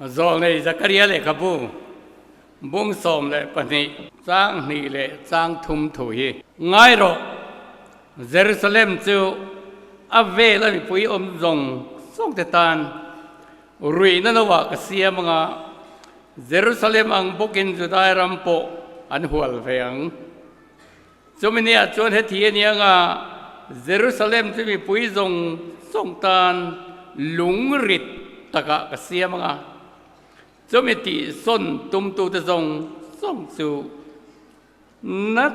Zawlnei Zakaria lehkhabu bung 12 chang hnih leh chang thum thu hi ngai rawh. Jerusalem chu a vel a mipui awm zawng zawng te tan ruihna lovah ka siam anga Jerusalem ang bawkin Judai ram pawh an hual ve ang. Chumi nia chuan heti a ni anga Jerusalem chu mipui zawng zawng tan lung rit takah ka siam anga chumi tihsawn tumtute zawng zawng chu nat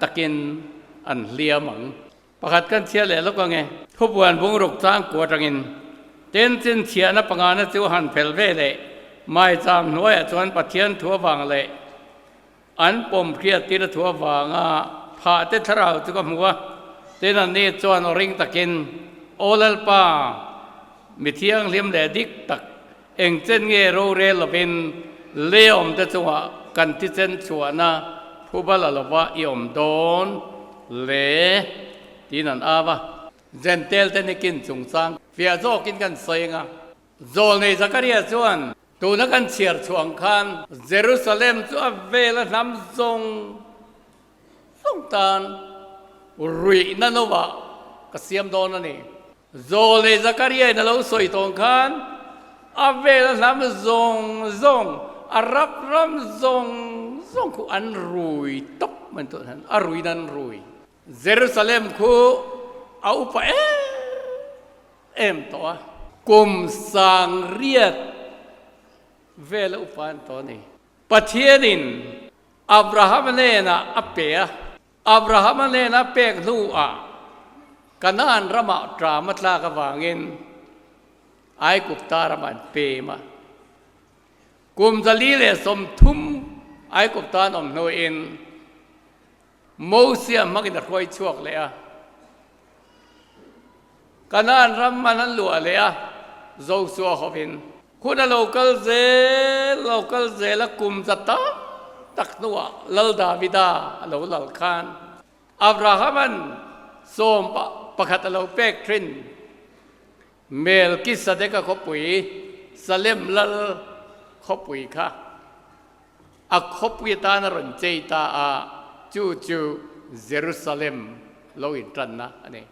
takin an hliam ang. Pakhat kan chhiat leh lawk ange. Thupuan bungruk chang ku atangin Tenchin chhiahna pangana chu han fel ve leh maicham hnuaiah chuan Pathian thu avang leh An pawm hriat tir a thu avanga phah te thlarau chu ka hmu a, tin anni chuan aw ring takin, Aw Lalpa, mi thianghlim leh dik tak, eng chen nge rorel lovin lei awm te chungah kan thisen chhuahna phuba la lova i awm dawn le? tiin an au a. Jentail te nikin chungchang fiah zawkin kan sawi ang a. Zawlnei Zakaria chuan, Tuna kan chhiar chhuah ang khan Jerusalem chu a vela hnam zawng zawng tan ruihna lovah ka siam dawn a ni. Zawlnei Zakaria in a lo sawi tawng khan a vela hnam zawng zawng, Arab ram zawng zawng khu an rui tawp mai tawh hian a ruiin an rui. Jerusalem khu a upa em em tawh a. Kum sangriat vela upa an tawh a ni. Pathianin Abrahama hnenah a pe a, Abrahama hnena pek hnuah Kanaan ramah ṭam a tlak avangin Aigupta ramah an pem a. Kum 130 Aigupta an awm hnuin Mosia hmangin a hruai chhuak leh a. Kanaan ram man an luah leh a, Josua hovin. Hun a lo kal zel, lo kal zel a, kum za tam tak hnuah Lal Davida a lo lal khan Abrahama'n sawm pakhat a lo pek thin. Melkisadeka khawpui, Salem lal khawpui kha a khawpui atan a rawn chei ta a, chu chu Jerusalem lo intanna a ni.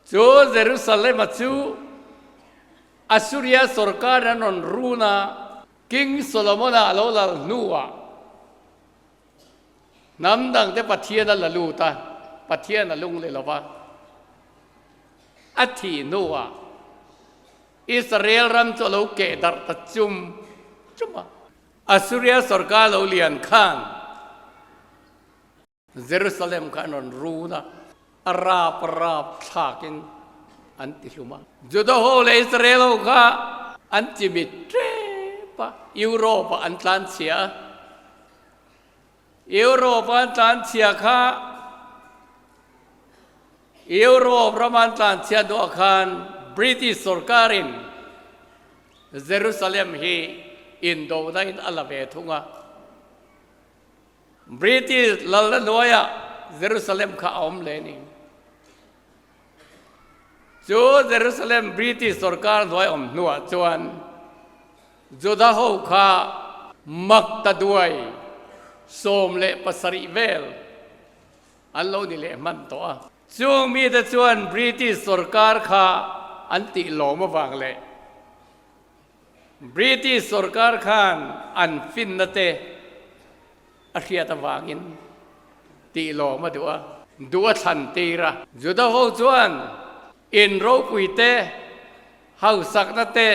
Chu Jerusalem-a chu Assuria sorkar an rawn run a, King Solomon-a a lo lal hnuah hnam dangte Pathian a la lut a, Pathian a lung leh lo va. A thih hnuah Israel ram chu a lo keh darh ta chum chum a. Assuria sorkar lo lian khan Jerusalem kha an rawn run a, a rap rap thlakin an ti hlum a. Juda ho leh Israel ho kha an chimit tep a, Europe ah an tlanchhia a. Europe an tlanchhia kha Europe rama an tlanchhia hnuah khan British sorkarin Jerusalem hi indona in a la ve thung a. British lalna hnuaiah Jerusalem kha a awm leh a ni. Chu Jerusalem British sorkar hnuai awm hnuah chuan Juda ho kha mak ta duai 17 vel an lo ni leh hman tawh a. Chung mite chuan British sorkar kha an tih lawm avang leh British sorkar khan an finna te a hriat avangin tih lawm a duh a, duh a thlan tir a. Juda ho chuan in ropui te, hausakna te,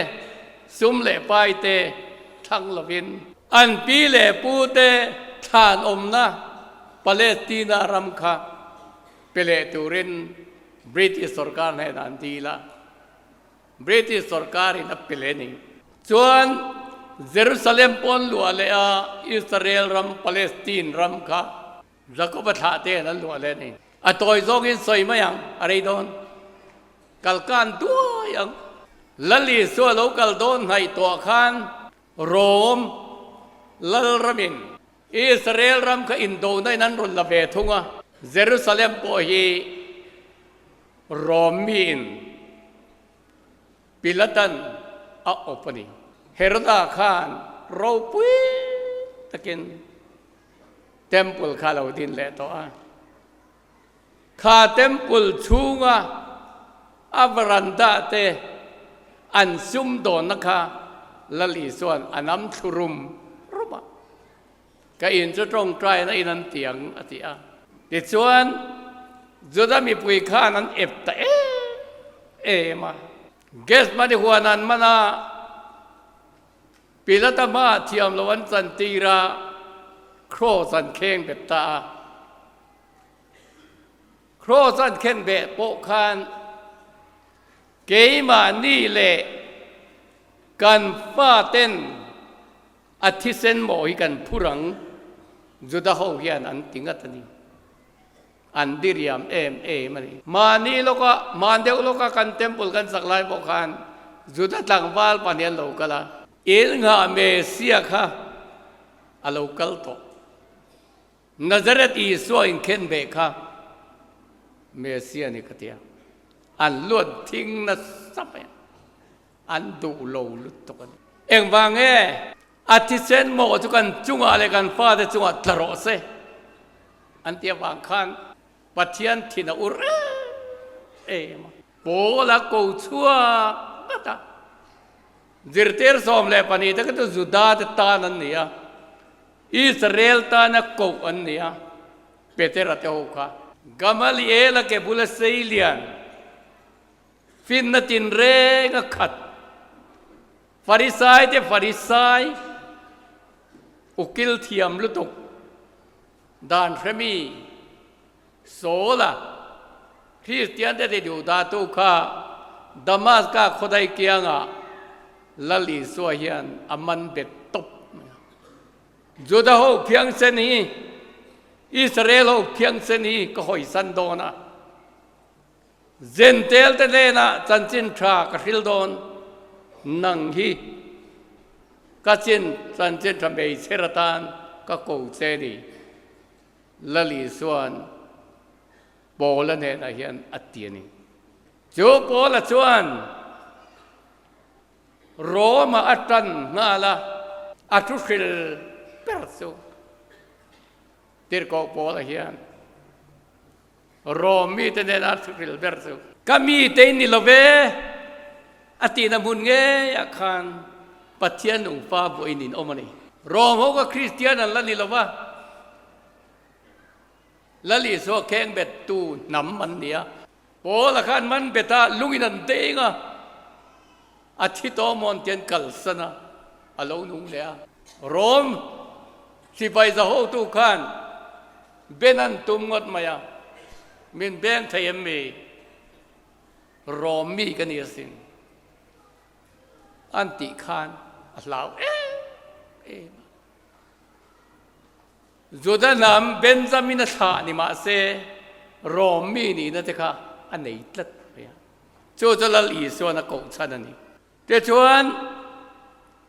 sum leh pai te thlang lovin an pi leh pu te thlan awmna Palestina ram kha pe leh turin British sorkar hnenah an dil a. British sorkarin a pe leh a ni. Chuan Jerusalem pawn luah leh a Israel ram, Palestine ram kha Jakob-a thlah te an luah leh a ni. A tawi zawngin sawi mai ang, a rei dawn. Kalkan duai ang. Lal Isua lo kal dawn hnaih tawh khan Rome Lalramin Israel ram kha indona in an rawn la ve thung a. Jerusalem pawh hi Rom miin Pilatan a awp a ni. Heroda khan ropui takin temple kha a lo din leh tawh a. Kha temple chhunga a veranda te an sumdawnna kha Lal Isua'n a nam thlu rum rum a. Ka in chu tawngtaina in an ti ang, a ti a. Tichuan, Juda mipui khan an ep ta em em a. Gethsemane huan an man a, Pilata hmaah thiam lo an chantir a, kraws an kheng bet ta a. Kraws an khen beh pawh khan keimahni leh kan faten A thisen mawh hi kan phur ang, Juda ho hian an ti ngat a ni. An diriam em em a ni. Mahni lawka, hman deuh lawka kan temple kan sak lai pawh khan Juda tlangval pahnih an lo kal a. In nghah Messiah kha a lo kal tawh. Nazareth Isua inkhen ve kha Messiah ni ka ti a. An luat thing nasa mai a. An duh lo lutuk a ni. Engvang nge a thisen mawh chu kan chungah leh kan fate chungah tla rawh se an ti avang khan Pathian thin a ur em em a. Paul a ko chhuak ngat a. Zirtir 12 te kha chu Juda te tan an ni a, Israel tana koh an ni a, Petera te ho kha. Gamaliel a ke bula sei lian. Finna tinreng a khat. Farisai te Farisai, ukil thiam lutuk, dan hremi, Saul-a, Kristian te ti duh dahtu kha Damaska khawdai kiangah Lal Isua hian a man bet tawp mai a. Juda ho phiangsen hi, Israel ho phiangsen hi ka hawisan dawn a. Zentel te hnenah chanchin tha ka hril dawn, nang hi ka chin chanchin tha hmeichher atan ka ko che ni, Lali chuan Paula hnenah hian a ti a ni. Chu Paula chuan Roma a tan nghal a, a thu hril ber chu Tirhkoh Paula hian Rom mite nena thuhril ber chu. Ka mite in ni lo ve, a tihna hmun ngeiah khan Pathian nungfa vawiin in awm a ni. Rom ho kha Kristian an la ni lo va, Lal Isua kheng bettu hnam an ni a. Paula khan man bet a, lungin an deng a, a thi tawh mawn ti an kalsan a, a lo nung leh a. Rom sipai zahotu khan Ben an tum ngawt mai a, min beng thei em mi? Rom mi ka ni asin. An tih khan a hlau em em a. Juda hnam Benjamin a thlah ni mah se, Rom mi nihna te kha a nei tlat mai a. Chu chu Lal Isuan a koh chhan a ni. Tichuan,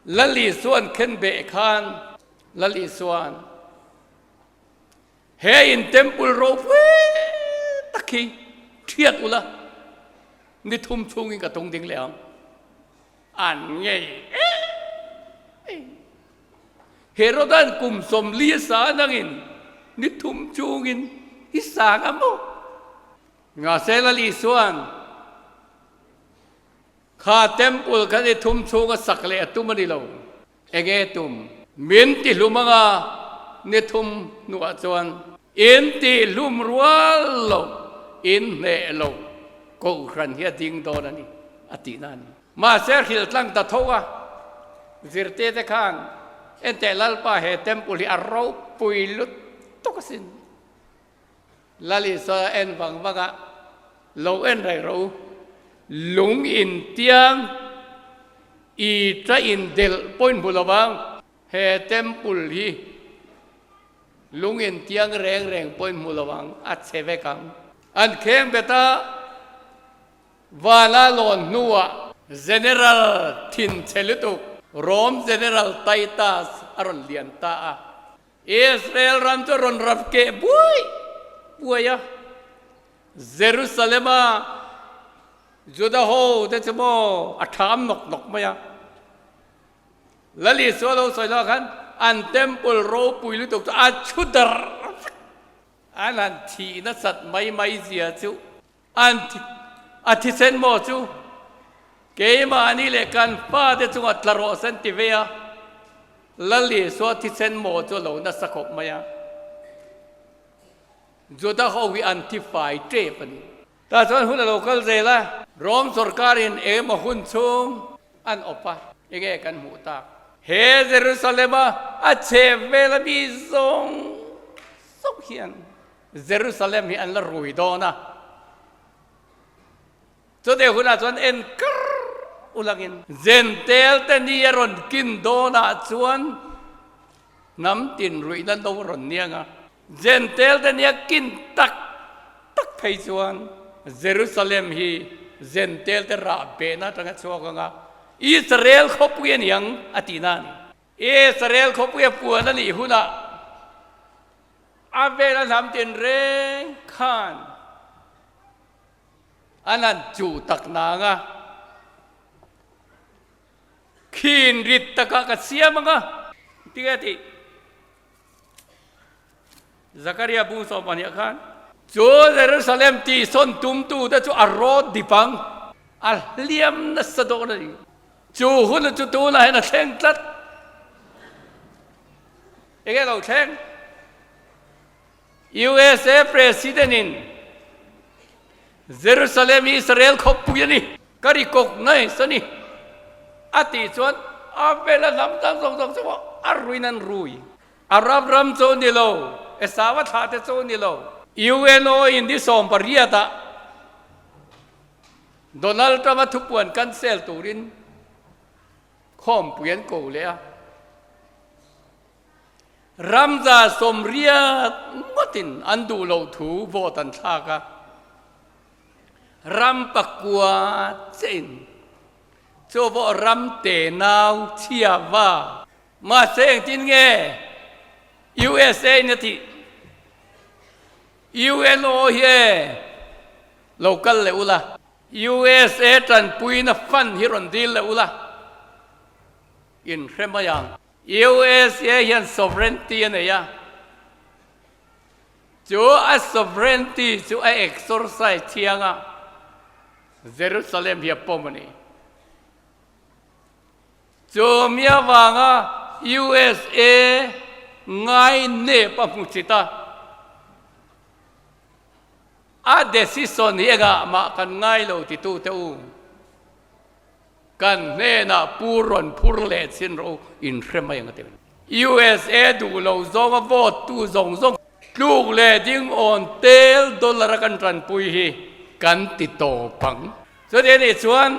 Lal Isuan khenbeh khan Lal Isuan He in temple ropui tak hi thiat ula, ni thum chhungin ka tung ding leh ang. An ngei em em. Herodan kum 40 a sa nangin ni thum chhungin i sa nga maw? Mahse Lal Isuan kha temple kha ni thum chhunga sak leh a tum a ni lo. Enge tum? Min ti hlum anga ni thum hnuah chuan in ti hlum rual lo, in hneh lo, kohhran hi a ding dawn a ni, a tihna a ni. Mahse hrilh tlang ta tho a, zirtir te khan enteh Lalpa he temple hi a ropui lutuk asin. Lal Isua a en vang vang a, Lo en reng rawh u, lung in tiang i ta in delh pawhin hmu lo vang, he temple hi lung in tiang reng reng pawhin hmu lo vang, a che vek ang. An kheng bet a, Vana lawn hnuah General thinchhe lutuk Rome General Titus a rawn lian ta a. Israel ram chu rawn rap keh buai buai a, Jerusalem-a Juda ho te chu maw a tham nawk nawk mai a. Lal Isua lo sawi lohah khan an temple ropui lutuk chu a chhu dar vek. An han thih nasat mai mai zia chu an a thisen maw chu keimahni leh kan fate chunga tla rawh sen ti ve a, Lal Isua thisen maw chu a lo nasa khawp mai a. Juda ho hi an thi fai tep a ni. Tah chuan hun a lo kal zel a, Rom sorkarin engemaw hun chhung an awp a, enge kan hmuh tak? He Jerusalem-a a chheh vel a mi zawng zawng hian Jerusalem hi an la rui dawn a. Chutih hunah chuan en kar ulangin Jentail te ni a rawn kin dawnah chuan hnam tin ruihna no rawn niang a. Jentail te nia kin tak tak phei chuan Jerusalem hi Jentail te rah behna atanga chhuak anga Israel khawpui a niang a tihna a ni. Israel khawpui a puan a nih hunah a vela hnam tinreng khan an han chuh tak nang a, khin rit takah ka siam ang a, tinge tih? Zakaria bung 12 khan, Chu Jerusalem tihsawn tumtute chu a rawt dip ang, a hliam nasa dawn a ni. Chu hun chu tunah hian a thleng tlat. Enge lo thleng? USA President in Jerusalem hi Israel khawpui a ni, ka ri kawk nai sa ni a tih chuan a vela hnam dang zawng zawng chu a ruin an rui. Arab ram chu ni lo, Esau-a thlah te chu ni lo. UNO in ni 18 ah Donald Trump-a thupuan cancel turin khawmpui an ko leh a. Ramza 80 ngawtin an duh loh thu vote an thlak a, ram pakua chein chu pawh ram te nau chhia va. Mahse engtin nge USA in a tih? UNO hi e lo kal leh ula. USA tanpuina fund hi rawn dil leh ula, in hre mai ang. USA hian sovereignty a nei a, chu a sovereignty chu a exercise thiang a, Jerusalem hi a pawm a ni. Chu mi avanga USA ngai nep a hmu chit a, a decision hi engah mah kan ngai lo titute u. Kan hnenah pu rawn phur leh chhin rawh u, in hre mai ang a ti. USA duh lo zawnga vote tu zawng zawng tluk leh ding awn tel dollar a kan tanpui hi kan ti tawp ang. Chuti a nih chuan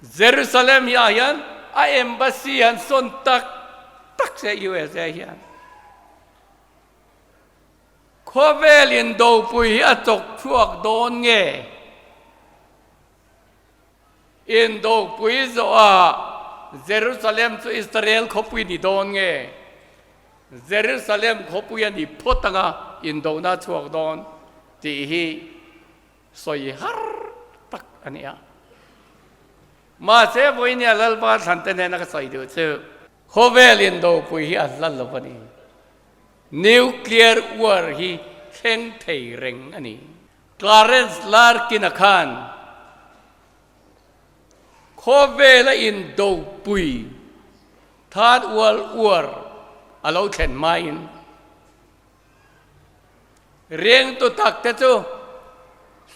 Jerusalem hi ah hian a embassy han sawn tak tak se USA hian. Khawvel indopui hi a chawk chhuak dawn nge? Indopui zawhah Jerusalem chu Israel khawpui ni dawn nge? Jerusalem khawpui a ni phawt anga indona chhuak dawn tih hi sawi har tak a ni a. Mahse vawinia Lalpa thlante hnena ka sawi duh chu khawvel indopui hi a hla lo a ni. Nuclear war hi thleng thei reng a ni. Clarence Larkin-a khan khawvela indopui Third World War a lo thlen hmain ringtu takte chu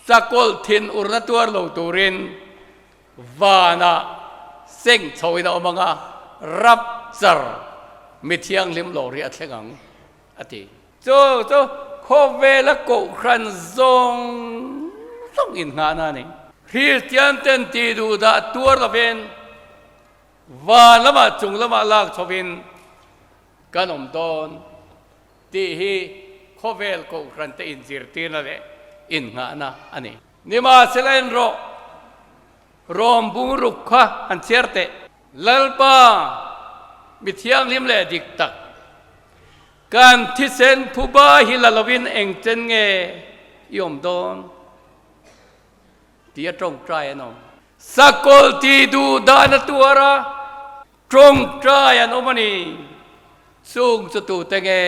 sakawlh thin urna tuar lo turin vanah seng chhoin a awm ang a, rapture mi thianghlim lo ri a thleng ang a ti. Chu chu khawvela kohhran zawng zawng innghahna a ni. Kristian ten tih duh dah tuar lovin van lamah chung lamah lak chhovin kan awm dawn tih hi khawvel kohhran te inzirtirna leh innghahna a ni. Nimahsela en rawh, Rom bungruk kha han chhiar teh. Lalpa, mi thianghlim leh dik tak, kan thisen phuba hi la lovin eng chen nge i awm dawn? Tih a tawngtai an awm. Sakawlh tih duh dan a tuar a. Tawngtai an awm a ni. Chung chu tute nge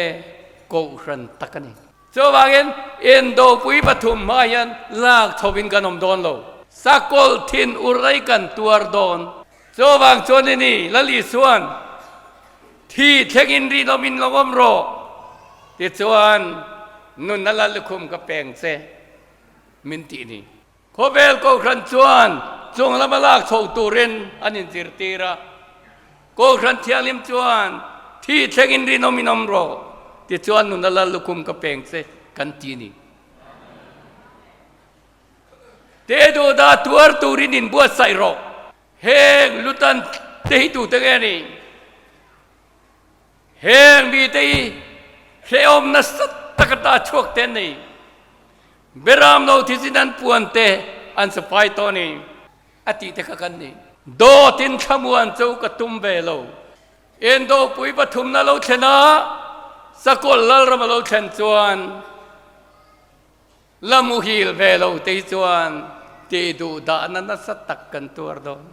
Kohhran tak a ni. Chuvangin indopui pathum hma hian lak chhovin kan awm dawn lo. Sakawlh thin urei kan tuar dawn. Chuvang chuan i ni, Lal Isuan thi thlengin rinawmin lo awm rawh. Tichuan nunna lal lukhum ka peng che min tih ni. Khawvel Kohhran chuan chung lama lak chho turin an inzirtir a. Kohhran Thianghlim chuan thi thlengin rinawmin awm rawh tichuan nunna lal lukhum ka peng che kan ti ni. Te duhdah tuar turin inbuatsaih rawh. Heng lutan te hi tute nge ni? Heng mite hi hrehawm nasa tak ata chhuak te an nei. Beram lo thisen an puan te an safai tawh a ni a tih te kha kan ni. Dawtin thlamuan chu ka tum ve lo. Indopui pathumna lo thlen a, Sakawlh Lalram a lo thlen chuan La muhil ve lo te hi chuan tih duh dahna nasa tak kan tuar dawn.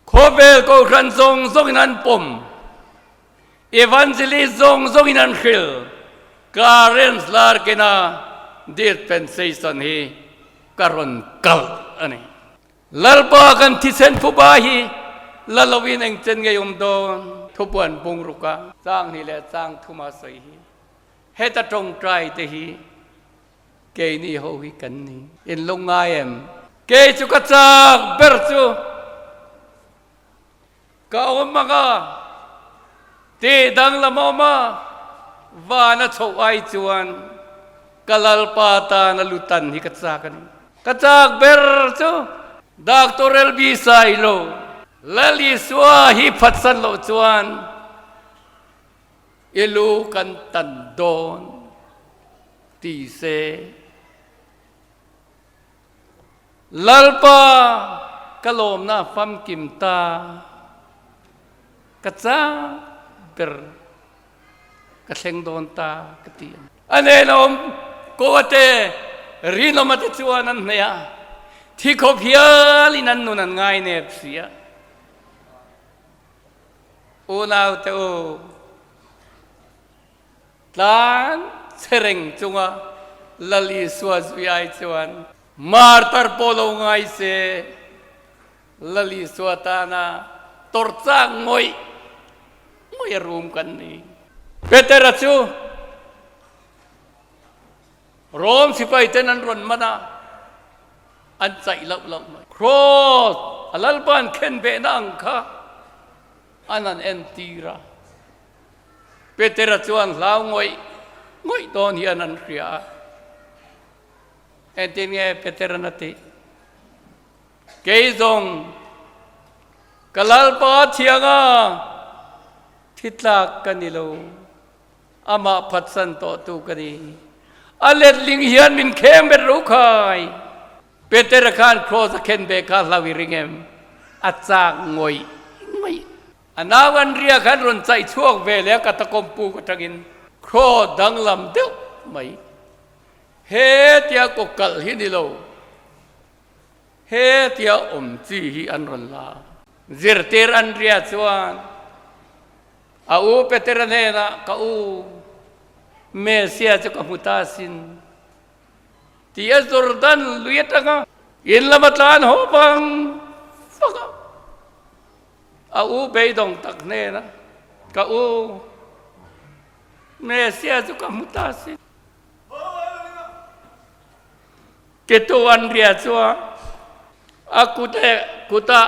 Khawvel kohhran zawng zawngin an pawm, Evangelist zawng zawngin an hril, Clarence Larkin-a dispensation hi ka rawn kalh a ni. Lalpa kan thisen phuba hi la loin engchen ngei awm dawn? Thupuan bungruk-a chang hnih leh chang thuma sawi hi heta tawngtai te hi Keini ho hi kan ni. In lo ngai em? Kei chu ka chak ber chu ka awm ang a, tih danglam a awm a, van a chhoh ai chuan ka Lalpa tan a lutan hi ka chak a ni. Ka chak ber chu Doctor LB Sailo, Lal Isua hi phatsan loh chuan I lu kan tan dawn ti se. Lalpa ka lawmna famkim ta ka chak ber ka thleng dawn ta ka ti a ni. A nen a awm ko a te rinawm a te chuan an hneih a, thi khawp hialin an nun an ngai nep si a. Unaute u, tlan che reng chunga Lal Isua zui ai chuan martar pawh lo ngai se, Lal Isua tana tawrh chak ngawih ngawih a rum kan ni. Petera chu Rom sipai ten an rawn man a, an chaih loh loh mai. Cross a Lalpa'n khen behna ang kha an han entir a. Petera chuan hlau ngawih ngawih dawn hian an hria a. Engtin nge Petera'n a tih? Kei zawng ka Lalpa thianga thi tlak ka ni lo. Amah phatsan tawhtu ka ni. A letling hian min kheng bet ro khai. Petera khan cross a khen ve kha hlau i ring em? A chak ngawih ngawih. A nau Andria khan rawn chaih chhuak ve leh a katakawm puk atangin cross danglam deuh mai. He tia kaw kalh hi ni lo. He tia awm chi hi an rawn la. Zirtir Andria chuan A u Petera hnenah, Ka u, Messia chu ka hmu ta asin, ti a Jordan lui atanga in lama tlan haw vang vang a. A u beidawng tak hnenah, Ka u, Messia chu ka hmu ta asin. Titu Andria chuan a kut leh kutah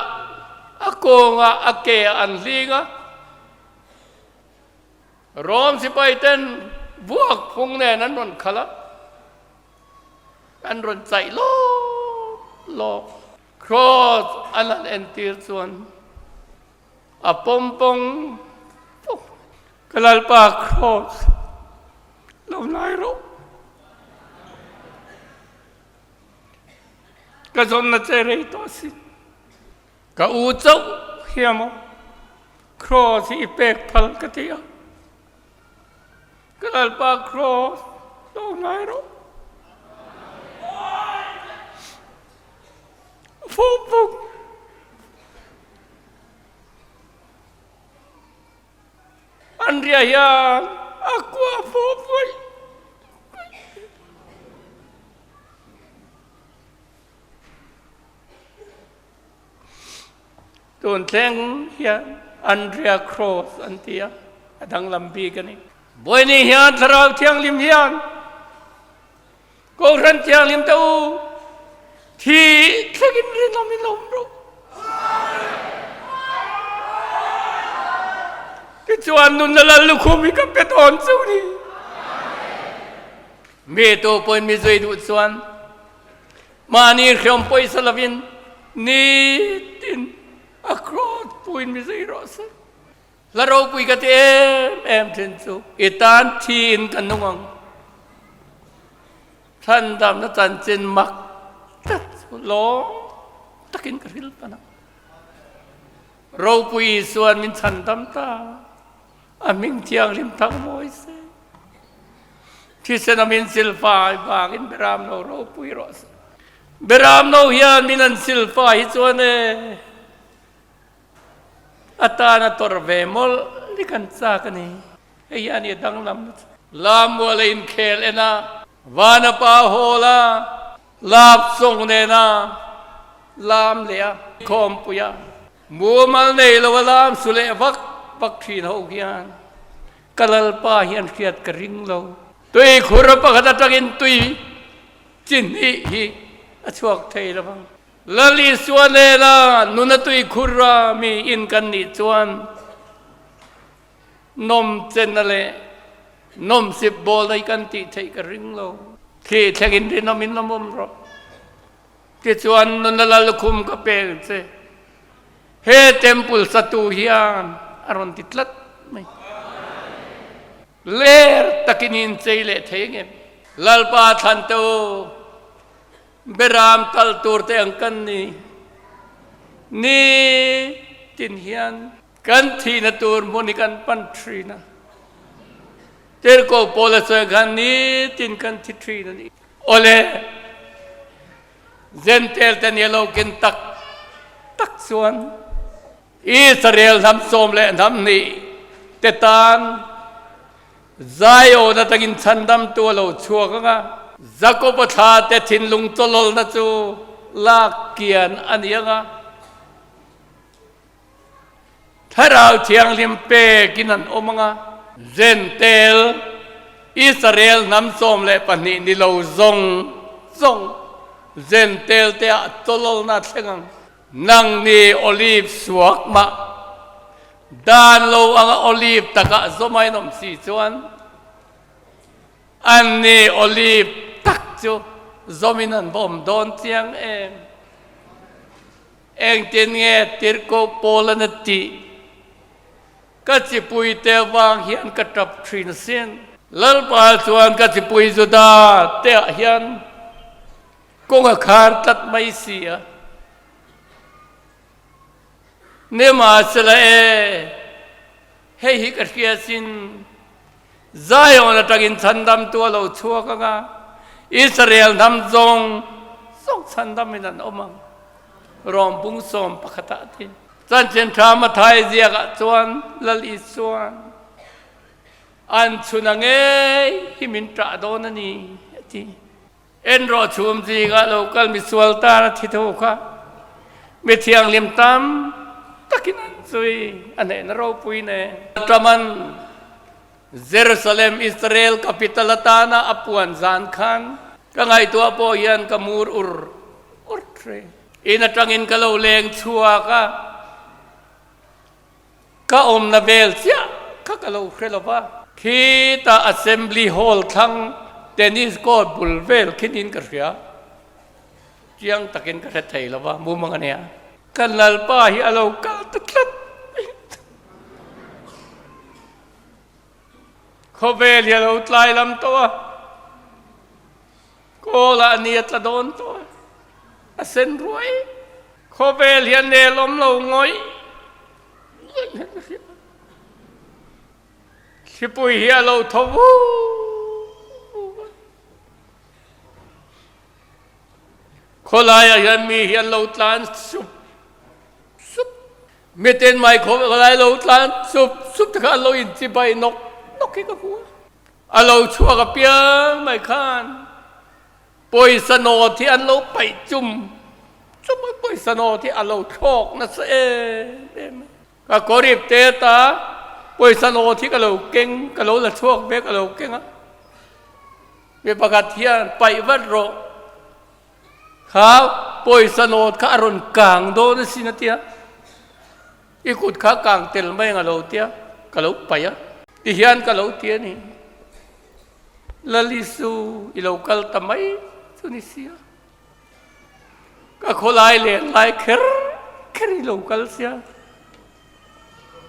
a kawngah a ke an hling a, Rom sipaiten vuak phung nen an rawn khalh a, an rawn chaih lawk lawk. Cross an han entir chuan a pawm pawng pawng. Ka Lalpa Cross lo ngai rawh. Ka zawnna che rei tawh asin. Ka u chauh hiam aw Cross hi i pek phal ka ti a. Ka Lalpa Cross lo ngai rawh. Fawk fawk. Andria hian a kuah fawp ngawih ngawih. Tun thleng hian Andria Cross an ti a, a danglam bik a ni. Vawiin hian Thlarau Thianghlim hian Kohhran Thianghlim te u thi thlengin rinawm in lo awm rawh. Tichuan nunna lal lukhum hi ka pe dawn chu ni. Mi tu pawhin mi zui duh chuan Mahni hriam pawisa lovin nitin a cross puin mi zui rawh se. Hla ropui ka ti em em thin chu i tan thi in ka nung ang. Thlandamna chanchin mak tak chu lawm takin ka hril pan ang. Ropui Isuan min chhandam ta. A hming thianghlim thang mawi se. Thisen a min silfai vangin Beram no ropui rawh se. Beram no hian min an silfai hi chuan e a tan a tawrh ve mawlh ni kan chak a ni. Hei hi a ni danglam na chu. Lammual a inkhel en a, Vanapa Hall a lap sawng nena lam leh a khawmpui a. Mumal nei lo a lam su leh vak vak thin ho hian ka Lalpa hian hriat ka ring lo. Tui khur pakhat atangin tui chi hnih hi a chhuak thei lo vang. Lal Isua nena nuna tui khur a mi in kan nih chuan nawm chenna leh nawmsip bawl hi kan tih theih ka ring lo. Thli thlengin rinawm in awm awm rawh. Tichuan nuna Lallukhum ka pek che, he temple satu hian a rawn ti tlat mai. Ler takin in chei leh thei ngem. Lalpa thlan te u, Beram tal tur te ang kan ni. Ni tin hian kan thihna tur hmun hi kan pan thin a. Tirhkoh Paula sawi khan ni tin kan thi thin a ni. Awle, Jentail te nia lo ken tak tak chuan Israel hnam 12 te tan Zion atangin chhandamtu a lo chhuak ang a. Jakob-a thla te thinlung chawlawlna chu lak kian a ni ang a. Thlarau Thianghlim pekin an awm ang a. Jentail, Israel hnam 12 ni lo zawng zawng Jentail te ah chawlawlna a thleng ang. Nang ni olive suak mah dan lo anga olive takah zawm a inawm si chuan an ni olive tak chu zawmin an va awm dawn chiang em. Engtin nge Tirhkoh Paula'n a tih? Ka chipuite avang hian ka tap thin asin. Lalpa chuan ka chipui Juda teah hian kawng a khar tlat mai si a. Nimahsela e, hei hi ka hria sin, Zion atangin chhandamtu a lo chhuak ang a, Israel hnam zawng zawng chhandamin an awm ang. Rom bung sawm pakhatah a ti. Chanchin tha Mathai ziakah chuan Lal Isuan an chhun a ngei hi min ṭah dawn a ni a ti. En rawh chhum zingah lo kal misual tan a thi tho kha mi thianghlim tam takin an zui a hnehna ropui nen. Taman Jerusalem Israel capital atana a puan zan khan ka ngaihtuah pawh hian ka mur ur ur thin. In atangin ka lo leng chhuak a, ka awmna vel chiah kha ka lo hre lo va. Khitah Assembly Hall thlang tennis court bul vel khinin ka hria. Chiang takin ka hre thei lo va, mumang a nia. Kan Lalpa hi a lo kal ta tlat mai. Khawvel hi a lo tlai lam tawh a, kawl ah ni a tla dawn tawh a, a sen ruai. Khawvel hi a nel awm lo ngawih ngawih hian ka hria. Thlipui hi a lo tho vu vu a. Khawlaiah hian mi hi an lo tlan sup sup. Miten mai khawp ka lai lo tlan sup sup te kha an lo inchibai nawk nawk hi ka hmu a. A lo chhuak apiang mai khan pawisa nawt hi an lo paih chum chum a, pawisa nawt hi a lo thlawk nasa em em a. Ka kawrip te ta pawisa nawt hi ka lo keng, ka lo la chhuak ve ka lo keng a. Mi pakhat hian paih vat rawh. Kha pawisa nawt kha a rawn kang dawn asin a tia, i kut kha kang tel mai ang a lo tia, ka lo paih a. Tihian ka lo ti a ni, Lalisu i lo kal ta mai chu ni sia, ka khawlai len lai kher kher i lo kal sia,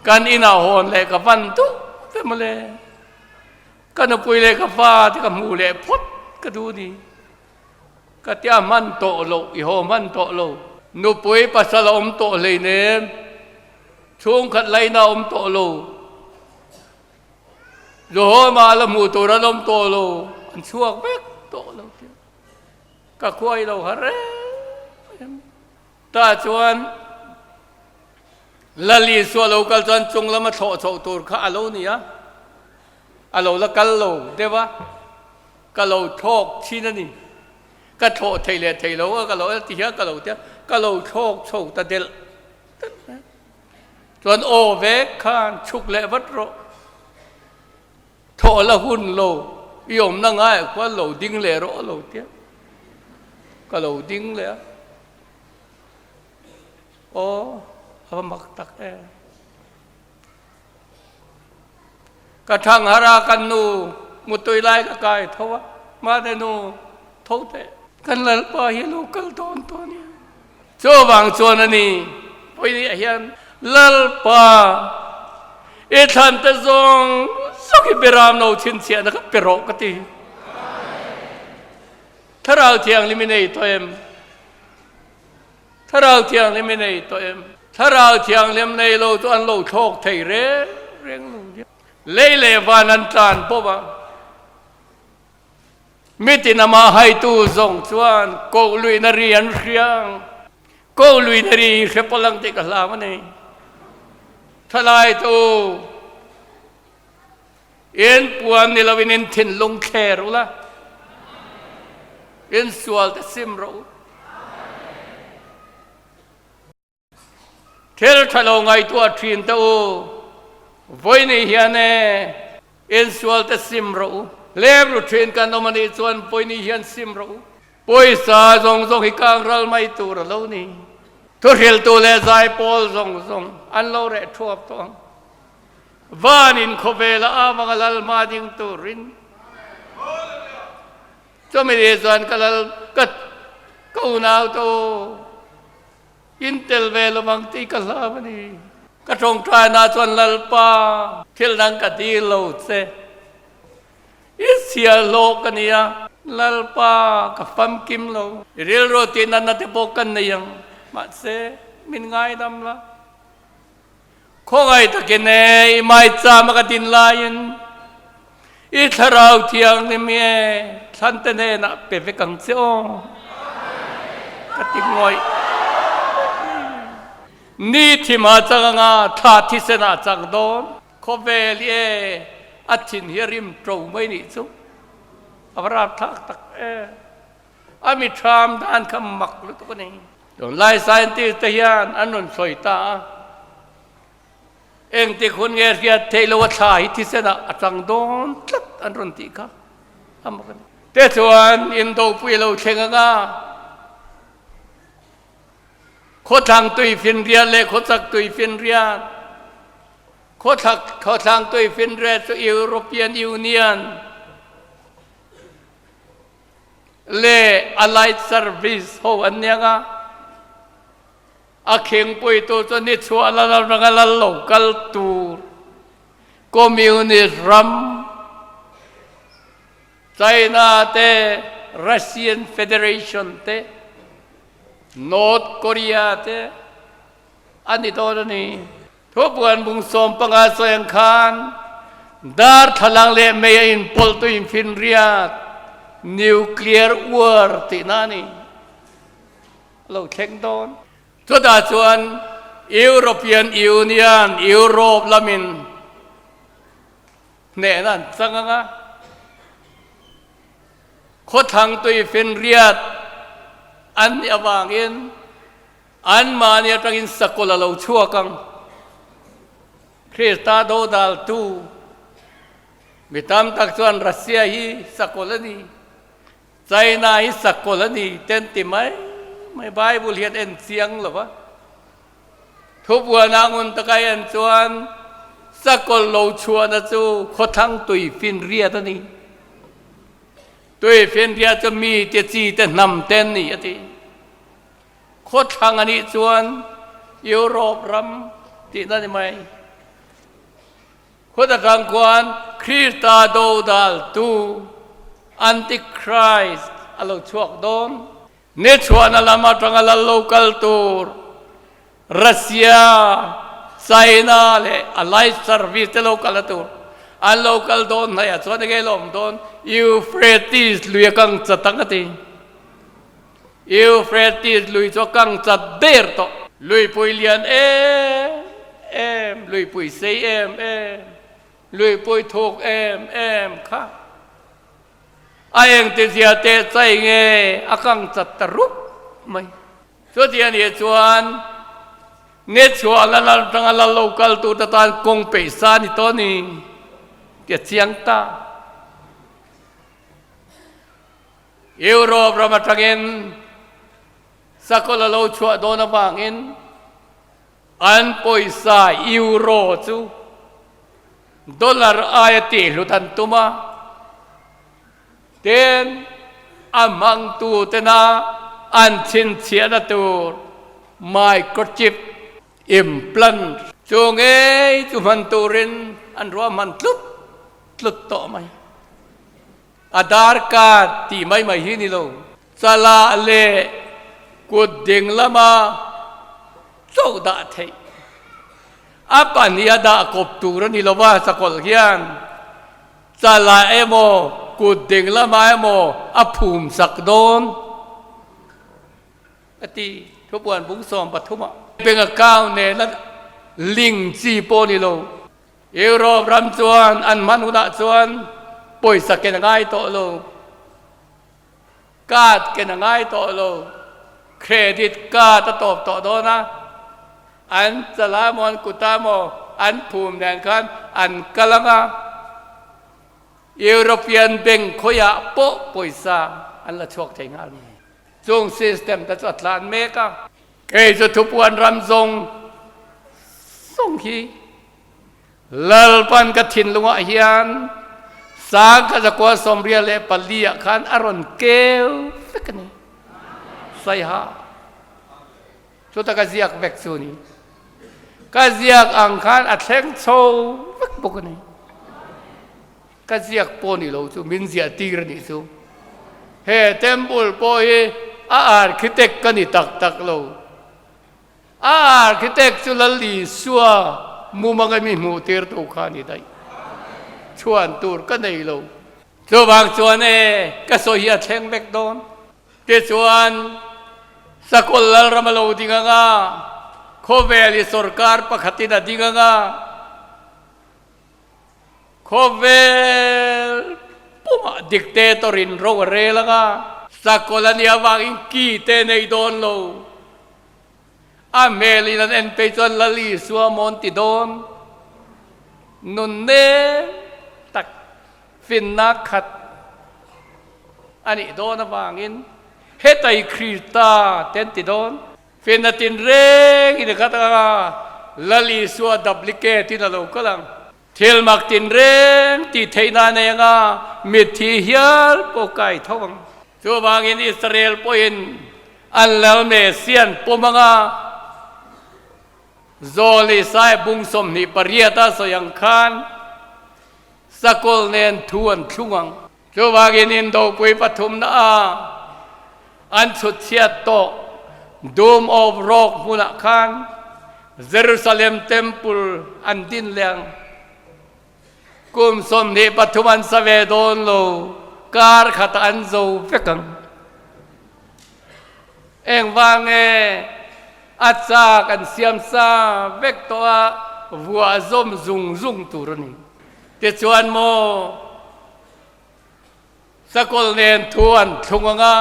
kan inah hawn leh ka van duh ve mawle, ka nupui leh ka fa te ka hmuh leh phawt ka duh a ni. Ka tia hman tawh lo, i haw hman tawh lo. Nupui pasal a awm tawh hleinem, chhungkhat laina a awm tawh lo. Zuhawma a la hmuh tur an awm tawh lo, an chhuak vek tawh lo tia. Ka khuai lo har em em. Tah chuan Lal Isua lo kal chuan chung lama thlawh chhoh tur kha a lo ni a, a lo la kal lo deuh a. Ka lo thlawk thin a ni. Ka thlawh thei leh thei lo a, ka lo ti hian ka lo tia, ka lo thlawk chho ta delh delh mai. Chuan aw vek khan chhuk leh vat rawh. Thlawh la hun lo, i awmna ngaiah khuan lo ding leh rawh a lo tia. Ka lo ding leh a. Aw, a va mak tak em. Ka thang har a, kan nu mutui lai ka kai tho a, mahni nu tho teh. Kan Lalpa hi lo kal dawn tawh a nia. Chuvang chuan a ni, pawihnih hian Lalpa i thlan te zawng zawng hi beram lo chhinchhiahna kha pe rawh ka ti. Thlarau Thianghlim i nei tawh em? Thlarau Thianghlim i nei tawh em? Thlarau Thianghlim nei lo chu an lo thlawk thei reng reng lo nia. Lei leh van an tlan pawp a, mitin amah haitu zawng chuan koh luihna ri an hria ang. Koh luihna ri hi hre pawlh ang tih ka hlau a ni. Thalaitu in puan ni loin in thinlung thler ula, in sual te sim rawh u. Thil tha lo ngaihtuah thin te u, vawiin hian e, in sual te sim rawh u. Hlem ru thin kan awm a nih chuan vawiin hian sim rawh u. Pawisa zawng zawng hi kang ral mai tur a lo ni. Thuhriltu leh zaipawl zawng zawng an lo reh thuap tawh ang. Vanin khawvela avanga lal hma ding turin chumi ni chuan ka lal ka ka unau to in tel ve lo ang tih ka hlau a ni. Ka tawngtaina chuan Lalpa thil dang ka dil lo che. I chhiar hlawh ka nia. Lalpa ka famkim lo. I rilru tih natna te pawh ka nei ang. Mahse min ngaidam la. Khawngaih takin e, i maicham a ka din laiin i Thlarau Thianghlim hi e, thlante hnenah pe vek ang che aw. Ka ti ngawih. Ni thim ah chang anga thla thisen ah chang dawn. Khawvel hi e, a thin hi a rim to mai nih chu. A va rapthlak tak e. A mi tham dan kha mak lutuk a ni. Tunlai scientist te hian an rawn sawi ta a, engtik hun nge hriat theih loh a thla hi thisen ah a chang dawn tlat an rawn tih kha a mak a ni. Te chuan indopui a lo thleng ang a, khawthlang tuifinriat leh khawchak tuifinriat, khawthak khawthlang tuifinriat chu European Union, leh Allied Service ho an nia nga, a khingpuitu chu ni chhuah la lo ranga lal lo kal tur Communist ram China te Russian Federation te North Korea te a ni dawn a ni. Thupuan bung 15 sawi ang khan darthlalang leh mei a inpawlh tu infinriat, nuclear war, tihna a ni. A lo thleng dawn. Chutah chuan European Union, Europe lamin hnehna an chang ang a, khawthlang tuifinriat an nih avangin anmahni atangin sakawlh a lo chhuak ang. Krista dodaltu mi tam tak chuan Russia hi sakawlh a ni. China hi sakawlh a ni te an ti mai mai, Bible hian en chiang lo va, thubuana ngun taka en chuan sakawlh lo chhuahna chu khawthlang tui finriat a ni. Tui finriat chu mi te chi te hnam te an ni a ti. Khawthlang a nih chuan Europe ram tihna ni mai. Khawt atang khuan Krista dodaltu, Antichrist, a lo chhuak dawn. Ni chhuahna lam atanga lal lo kal tur Russia, China leh Allied Service te lo kalna tur an lo kal dawn hnaih ah chuan enge lo awm dawn? Euphrates lui a kang chat ang a ti. Euphrates lui chu a kang chat der tawh. Luipui lian em em, luipui sei em em, luipui thuk em em kha a engtizia teh chai nge a kang chat ta rup mai. Chuti a nih chuan ni chhuah la lal atanga lal lo kal tur te tan kawng peih sa a ni tawh a ni tih a chiang ta. Europe ram atangin sakawlh a lo chhuah dawn avangin an pawisa Euro chu dollar aia tihhlut an tum a, tin a hmangtu tena an chhinchhiahna tur microchip implant chu ngei chu hman turin an ruahman tlut tlut tawh mai. Aadhaar card tih mai mai hi ni lo. Chalah leh kut ding lama chauh dah theih. A pahnih a dah kawp tur a ni lo va, sakawlh hian chalah emaw kut ding lamah emaw a phum sak dawn a ti. Thupuan bung 13 ah. Bank account nena link chi pawh ni lo. Europe ram chuan an hman hunah chuan pawisa ken a ngai tawh lo, card ken a ngai tawh lo, credit card a tawp tawh dawn a, an chala emaw an kuta emaw an phum nen khan an kal ang a, European bank khawiah pawh pawisa an la chhuak thei nghal mai. Chung system te chu a tlan mek a. Kei chu thupuan ram zawng zawng hi Lalpan ka thinlungah hian 1944 ah khan a rawn keu vek a ni. Saiha chuta ka ziak vek chu ni. Ka ziak ang khan a thleng chho vek bawk a ni. Ka ziak pawh ni lo chu min ziah tir a nih chu. He temple pawh hi a architect ka ni tak tak lo. A architect chu Lal Isua mumanga mi hmuh tir tu kha a ni daih. Chhuan tur ka nei lo. Chuvang chuan e, ka sawi hi a thleng vek dawn. Tichuan, Sakawlh Lalram a lo ding ang a, khawvel hi sorkar pakhatin a ding ang a, Khawvel pumah dikte tawrin ro a rel ang a. Sakawlh a nih avangin ki te nei dawn lo. A hmelin an en phei chuan Lal Isua mawn ti dawn. Nun nem tak finna khat a nih dawn avangin hetai Krista te an ti dawn. Finna tinreng in a khat ang a, Lal Isua duplicate in a lo kal ang. Thil mak tinreng tih theihna a nei ang a, mitthi hial pawh kai tho ang. Chuvangin Israel pawhin an Lal Messiah an pawm ang a, Zawl Isaiah bung 28 a sawi ang khan sakawlh nen thu an thlung ang. Chuvangin indopui pathumna a an chhut chhiat tawh Dome of Rock hmunah khan Jerusalem Temple an din leh ang. Kum 23 an sa ve dawn lo, kar khatah an zo vek ang. Engvang nge? A chak an siam sa vek tawh a, vuah zawm zung zung tur a ni. Tichuan maw Sakawlh nen thu an thlung ang a,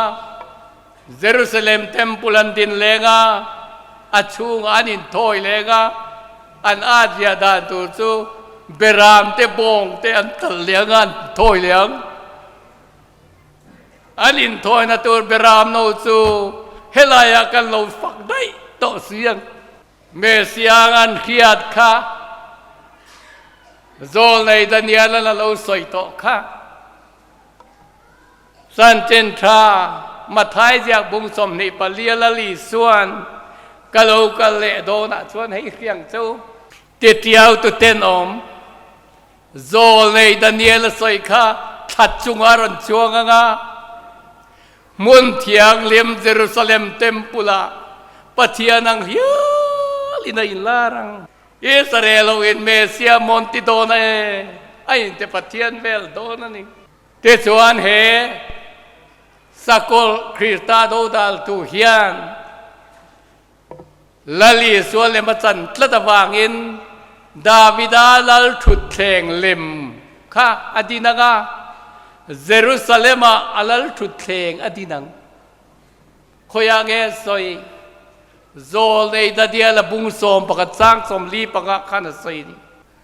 Jerusalem Temple an din leng a, a chhungah an inthawi leng a, an at ziah dan tur chu beram te bawng te an kal leng a, an thawi leng. An inthawina tur beram no chu helaiah kan lo fak daih tawh si ang. Messiah an hriat kha Zawlnei Daniel-an a lo sawi tawh kha. Chanchin tha Mathai ziak bung 24 Lal Isuan ka lo kal leh dawnah chuan hei hriang chu titiau tu tenawm Zawlnei Daniel a sawi kha thla chunga rawn chuang ang a, hmun thianghlim Jerusalem Temple-ah Pathian ang hialin a inlar ang. Israel ho in Messiah mawn ti dawn a e, a inte Pathian vel dawn a ni. Tichuan he Sakawlh Krista dodaltu hian Lal Isua lem a chan tlat avangin Davida lal thutthleng lem kha a din ang a, Jerusalem-ah a lal thutthleng a din ang. Khawiah nge sawi? Zawlnei Daniel-a bung 11 chang 45 khan a sawi a ni.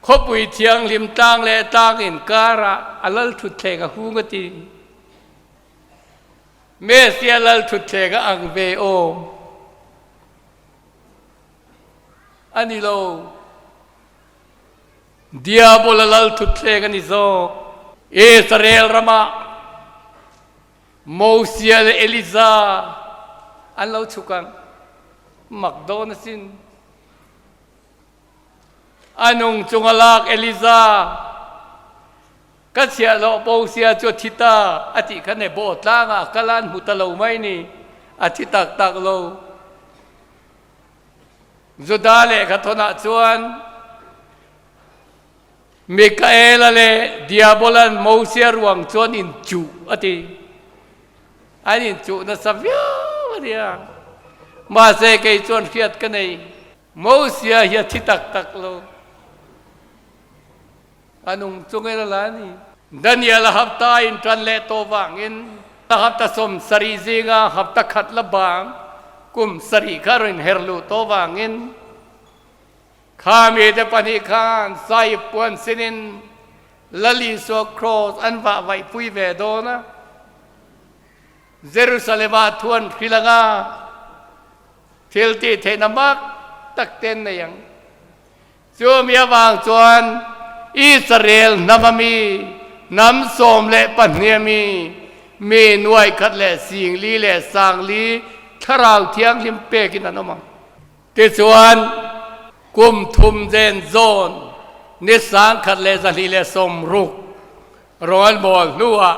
Khawpui thianghlim tlang leh tlang inkarah a lal thutthleng a hung a ti. Messiah lal thutthleng a ang ve awm a ni lo. Diabola lal thutthleng a ni zawk. Israel ramah Mosia leh Eliza an lo chhuk ang. Mak dawn asin. A nung chunga lak Eliza Ka chhiahhlawh Mosia chu a thi ta a tih kha Nebo tlangah a kal a, an hmu ta lo mai ni. A thi tak tak lo. Juda lehkha thawnah chuan Mikaela leh Diabola'n Mosia ruang chu an inchuh a ti. An inchuh nasa viau a nia. Mahse kei chuan hriat ka nei. Mosia hi a thi tak tak lo. A nung chungin a la a ni. Daniel a hapta in ṭan leh tawh vangin a hapta 70 zinga hapta khat la bang kum sarih kha a rawn inher luh tawh vangin kha mite pahnih khan sahip puan sinin Lal Isua Kraws an vah vaihpui ve dawn a. Jerusalem-ah thu an hrilh ang a, thil tih theihna mak tak te an nei ang. Chumi avang chuan Israel hnam a mi, hnam 12 a mi, mi nuai khat leh singli leh sangli Thlarau Thianghlim pekin an awm ang. Tichuan, kum thum zen zawn ni 1260 rawn mawl hnuah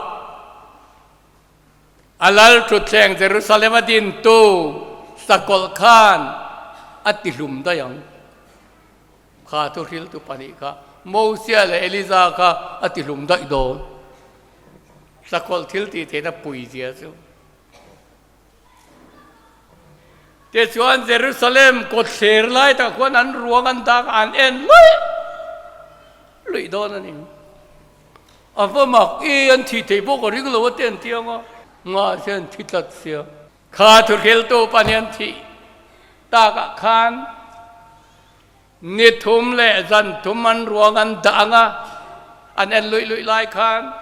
a lal thutthleng Jerusalem a dintu sakawlh khan a tihlum daih ang. Kha thuhriltu pahnih kha Mosia leh Eliza kha a tihlum daih dawn. Sakawlh thil tih theihna pui zia chu. Tichuan Jerusalem kawtthler lai tak khuan an ruang an dak an en luih luih dawn a ni. A va mak i an thih theih bawk a ring lo a te an ti ang a, mahse an thi tlat sia. Kha thuhriltu pahnih an thih takah khan ni thum leh zan thum an ruang an dah ang a, an en luih luih lai khan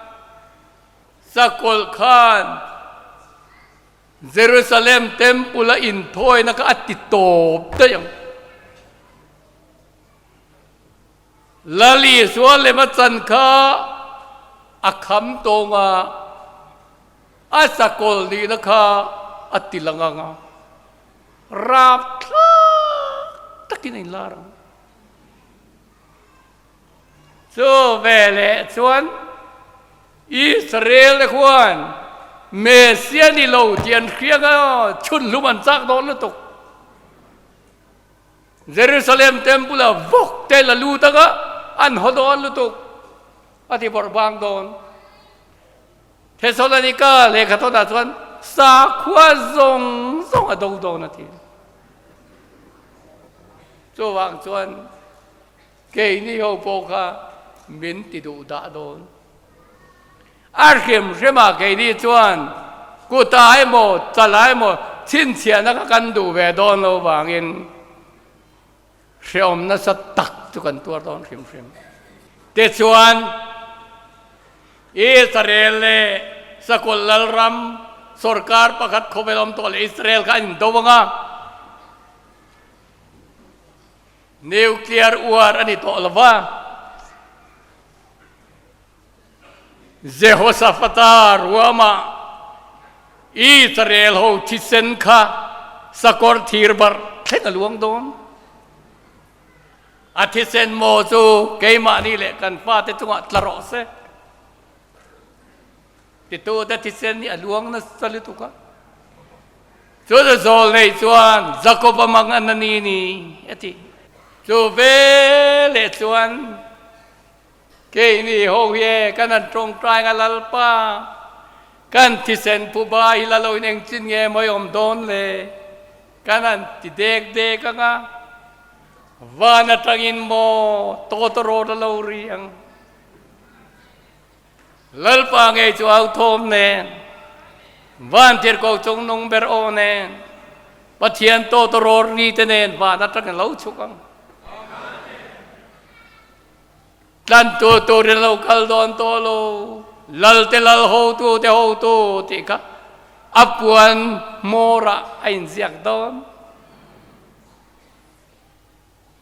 sakawlh khan Jerusalem Temple a inthawina kha a ti tawp daih ang. Lal Isua lem a chan kha a kham tawng a, a sakawlh nihna kha a ti lang ang a, rapthlak takin a inlar ang. Chu veleh chuan Israel te khuan Messia ni lo tih an hria kha chhun hlum an chak dawn lutuk. Jerusalem temple a vawk te la lut anga an haw dawn lutuk a ti bawrh bang dawn. Thesalonika lehkhathawnah chuan sakhua zawng zawng a do dawn a ti. Chuvang chuan keini ho pawh kha min ti duh dah dawn. A hrim hrimah keini chuan kutah emaw chalah emaw chhinchhiahna kha kan duh ve dawn lo vangin Hreawm nasa tak chu kan tuar dawn hrim hrim. Tichuan, Israel leh Sakawlh Lalram sorkar pakhat khawvel awm tawh leh Israel kha an indo ang a, nuclear war a ni tawh lo va. Jehoshaphat-a ruamah Israel ho thisen kha sakawr thir barh thleng a luang dawn. A thisen maw chu keimahni leh kan fate chungah tla rawh se. Titute thisen hi a luang nasa lutuk a. Chu zawl nei chuan Jakob-a mang an a ni ni a ti. Chu veleh chuan Keini ho hi e kan han tawngtai nga Lalpa, kan thisen phuba hi la loin engchin nge mawi awm dawn le? Kan han ti dek dek ang a, van atangin maw tawtawrawt a lo ri ang. Lalpa ngei chu au thawm nen, van tirhkoh chung nung ber aw nen, Pathian tawtawrawt ri te nen van atangin lo chhuk ang. Tlan tur turin lo kal dawn tawh lo, lal te lal hotu te hotu tih kha a puan hmawrah a inziak dawn.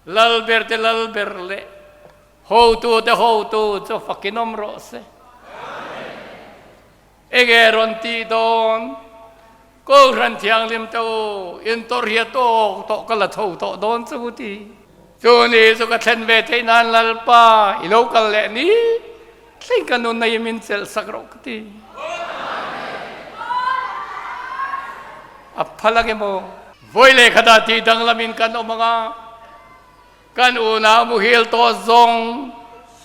Lal ber te lal ber leh hotu te hotu chu fakin awm rawh se. Enge rawn tih dawn? Kohhran Thianghlim te u, intawrhia tawk tawh ka la tho tawh dawn chu u ti. Chu ni chu ka thlen ve theih nan Lalpa i lo kal leh ni thleng ka nun nei min chelh sak rawh ka ti. A phal ang emaw? Vawi leh khatah tih danglamin kan awm ang a, kan unau muhil tawh zawng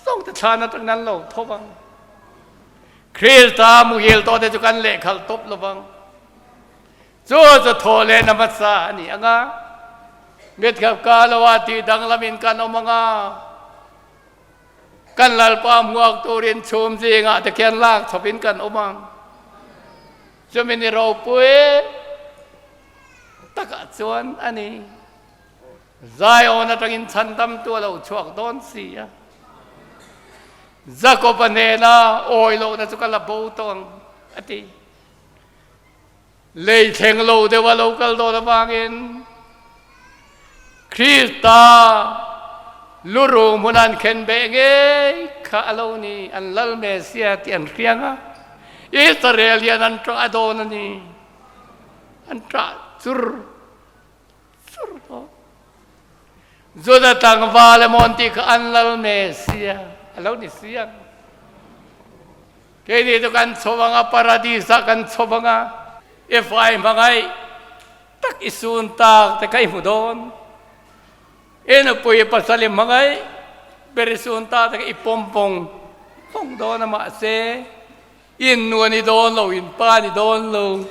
zawng te thlan atangin an lo tho vang. Krista muhil tawhte chu kan lehkhalh tawp lo vang. Chu chu thaw leh na hmasa a ni ang a, mitkhap ka lo a tih danglamin kan awm ang a, kan Lalpa hmuak turin chhum zingah te khian lak chawpin kan awm ang. Chumi ni ropui takah chuan a ni. Zion atangin chhandamtu a lo chhuak dawn si a. Jakob-a hnena awi lohna chu ka la bo tawh ang, a ti. Lei thleng lo deuh a lo kal dawn avangin Krista lu rung hmun an khen beh ngei kha a lo ni, an lal Messiah tih an hriang a, Israel hian an ṭah dawn a ni, an ṭah chur. Juda tlangval emaw an tih kha an lal me sia, a lo ni si ang. Keini chu kan chho ang a, paradis ah kan chho ang a, i fai hmangaih tak i sun tak te kha i hmu dawn. I nupui pasal i hmangaih ber i sun tak te kha i pawm pawng pawng dawn a mahse, In nu a ni dawn lo, in pa a ni dawn lo.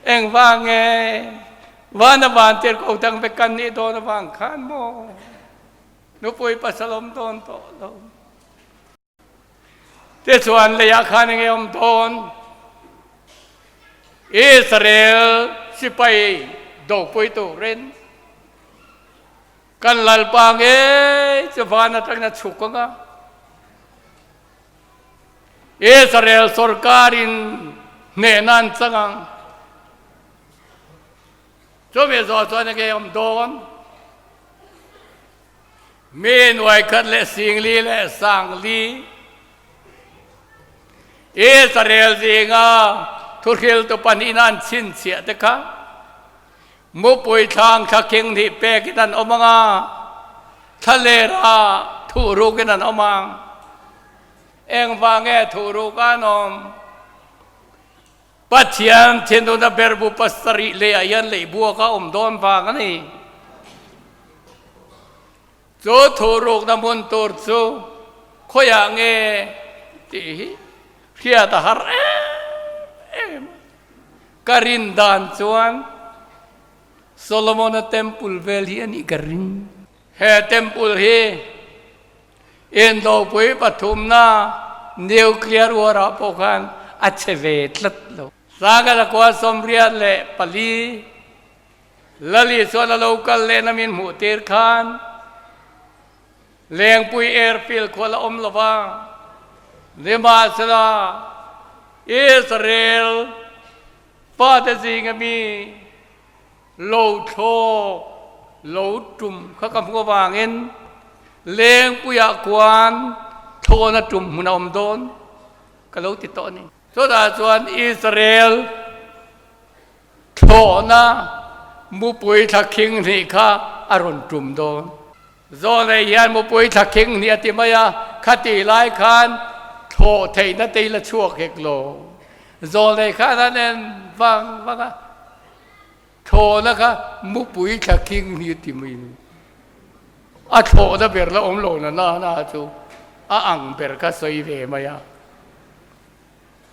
Engvang nge vana van tir ko dang vek kan nih dawn avang khan maw nupui pasal awm dawn tawh lo. Tichuan leiah khan enge awm dawn? Israel sipai dopui turin kan Lalpa ngei chu van atangin a chhuk ang a. Israel sorkarin hnehna an chang ang. Chumi zawh chuan enge awm dawn? Mi nuai khat leh singli leh sangli Israel zinga thuhriltu pahnihin an chhinchhiah te kha mupui thlang thla khing hnih pekin an awm ang a, thlalera thuhrukin an awm ang. Engvang nge thuhruk an awm? Pathian thinuna berbu pasarih leiah hian leihbuak a awm dawn vang a ni. Chu thuhrukna hmun tur chu khawiah nge tih hi hriat a har em em a. Ka rin dan chuan Solomona temple vel hi a nih ka ring. He temple hi Indopui pathumna nuclear war ah pawh khan a che ve tlat lo. Sangha kua 84 Lali chuan a lo kal lehna min hmuh tir khan Lengpui airfield khual a awm lo va, nimahsela Israel fate zinga mi lo thlawk lo tum kha ka hmuh avangin Lengpuiah khuan thlawna tum hmun a awm dawn ka lo ti tawh a ni. Chutah chuan Israel Thlawhna mupui thla khing hnih kha a rawn tum dawn. Zawnei hian mupui thla khing hnih a ti mai a, khati lai khan thlawh theihna te hi la chhuak hek lo. Zawnei khan an en vang vang a, thlawhna kha mupui thla khing hnih a ti mai a ni. A thlawhna ber la awm lo na na chu a ang ber kha sawi ve mai a.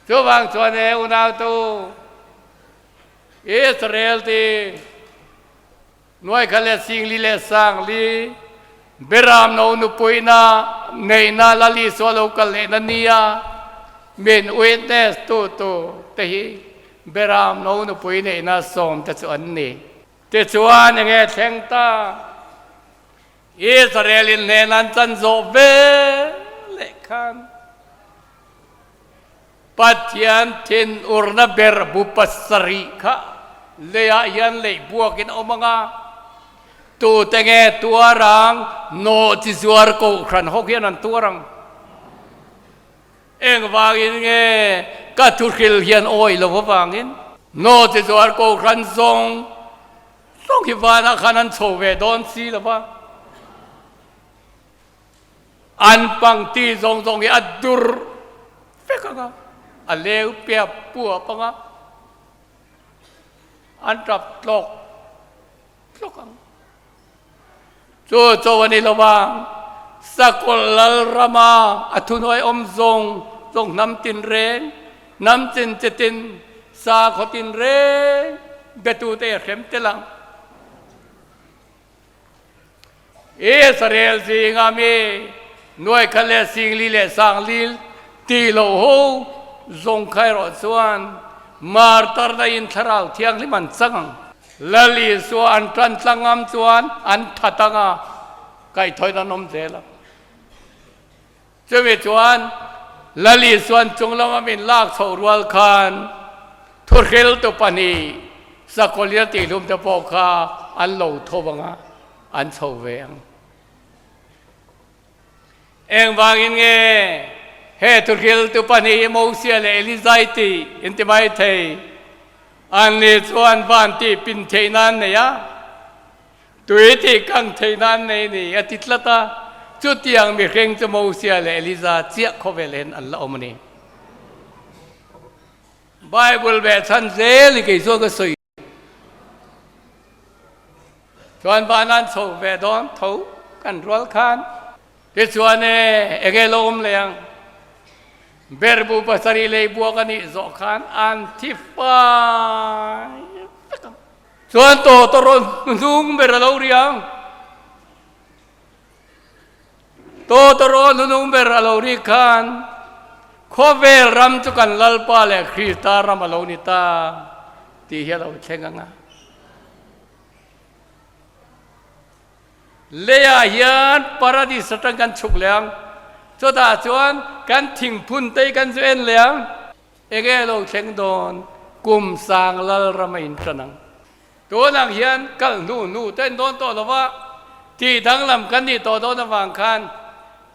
Chuvang chuan he unautu Israel ti nuai kha leh singli leh sangli Beram no nupuina neihna Lal Isua lo kal lehna nia min witness tu tu te hi Beram no nupui neihna sawm te chu an ni. Tichuan enge thleng ta? Israel in hnen an chan zawh ve leh khan Pathian thinurna ber bu pasarih kha leiah hian leih buakin a awm ang a, tute nge tuar ang? Nawh chi zuar kohhran ho hian an tuar ang. Engvangin nge ka thuhril hian awih lo avangin nawh chi zuar kohhran zawng zawng hi vanah khan an chho ve dawn si lo va. An pangti zawng zawng hi a dur vek ang a, a leu piap puap ang a, an tap tlawk tlawk ang. Chu cho a ni lo vang, Sakawlh Lalrama a thuhnuai awm zawng zawng hnam tinreng, hnam chin chitin, sakhaw tinreng betute a hrem tel ang. Israel zinga mi nuai khat leh singli leh sangli ti lo ho zawng kha erawh chuan martarna in thlarau thianghlim an chang ang. Lal Isua an tan tlang ngam chuan an that ang a, kaihthawin an awm zel ang. Chumi chuan Lal Isuan chung lama min lak chhoh rual khan thuhriltu pahnih Sakawlia tihhlum te pawh kha an lo tho vang a, an chho ve ang. Engvangin nge he thuhriltu pahnih hi Mosia leh Elizai tih in ti mai thei? Anni chuan van tih pin theih nan nei a. Tui tih kang theih nan nei ni a ti tlat a, chutiang mihring chu Mosia leh Eliza chiah khawvel hian an la awm a ni. Bible ve chhan zel i kei chuan ka sawi chuan van an chho ve dawn tho kan rual khan tichuan e enge lo awm leh ang berbu pasarih lei buak a nih zawh khan an thi fai vek ang. Chuan tawt a rawn hnung ber a lo ri ang. Tawt a rawn hnung ber a lo ri khan khawvel ram chu kan Lalpa leh Krista ram a lo ni ta tih hi a lo thleng ang a. Leiah hian paradis atang kan chhuk leh ang. Chutah chuan kan thingphun te hi kan zu en leh ang. Enge lo thleng dawn kum sang lal ram a intan ang. Tun ang hian kal hnu hnu te an dawn tawh lo va, tih danglam kan nih tawh dawn avang khan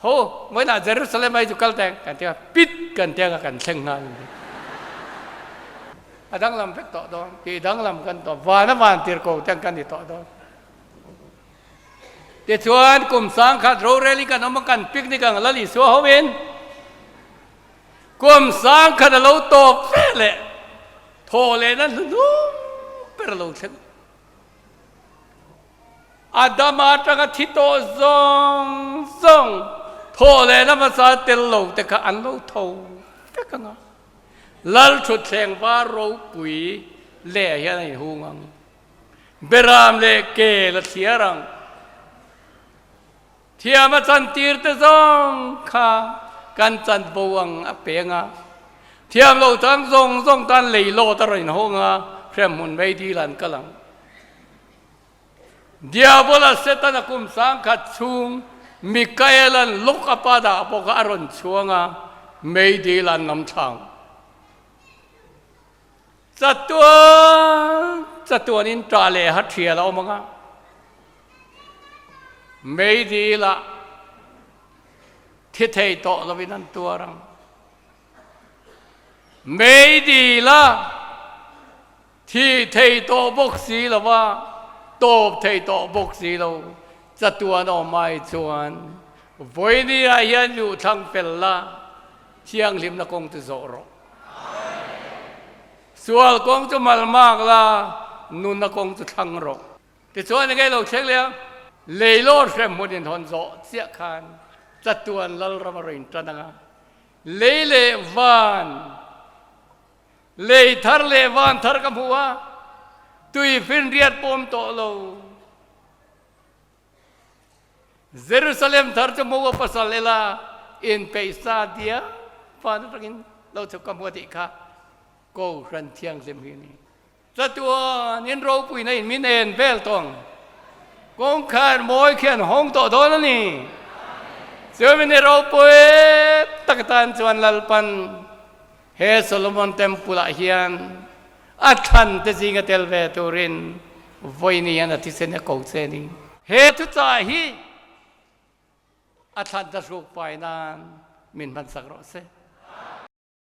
ho vawiinah Jerusalem a hi chu kal teng kan ti a, pit kan ti anga kan thleng nghal a ni. A danglam vek tawh dawn, tih danglam kan tawh, van a van tir ko te ang kan ni tawh dawn. Tichuan kum 1000 rorel in kan awm a, kan picnic ang Lal Isua hoin, Kum 1000 a lo tawp ve leh thaw lehna hnuhnung ber a lo thleng. Adama atanga thi tawh zawng zawng thaw lehna hmasa tel lo te kha an lo tho vek ang a. Lal thutthleng var ropui leh hian a inhung ang. Beram leh kel a thliar ang. Thiam a chantir te zawng kha kan chanvo ang a peng a, thiam lo chang zawng zawng tan lei lawt a rawn inhawng a, hremhmun mei dil an kal ang. Diabola Setana kum sangkhat chhung Mikaela'n lawk a pa dah pawh kha a rawn chhuang a, mei dil an lam thlang. Chatuan chatuanin ṭah leh ha ṭhial a awm ang a, mei dilah thi thei tawh lovin an tuar ang. Mei dilah thi thei tawh bawk si lo va, tawp thei tawh bawk si lo, chatuan awm ai chuan vawinia hian luhthlang fel la, thianghlimna kawng chu zawh rawh. Sual kawng chu malmak la, nunna kawng chu thlang rawh. Tichuan engei lo thleng leh a, leilawr hrem hmun inhawn zawh chiah khan chatuan Lalram a rawn intan ang a, lei leh van, lei thar leh van thar ka hmu a, tui finriat pawm tawh lo. Jerusalem thar chu hmu a pasal ila inpeih sa tia van atangin lo chhuk ka hmu a tih kha Kohhran Thianghlim hi a ni. Chatuan in ropuina in min en vel tawh ang. Kawngkhar mawi khian hawng tawh dawn a ni. Chumi ni ropui tak atan chuan Lalpan he Solomon Temple ah hian A thlan te zinga tel ve turin vawiin hian a thisen a ko che a ni. He thuchah hi a thlan ta hruk pai nan min hmansak rawh se.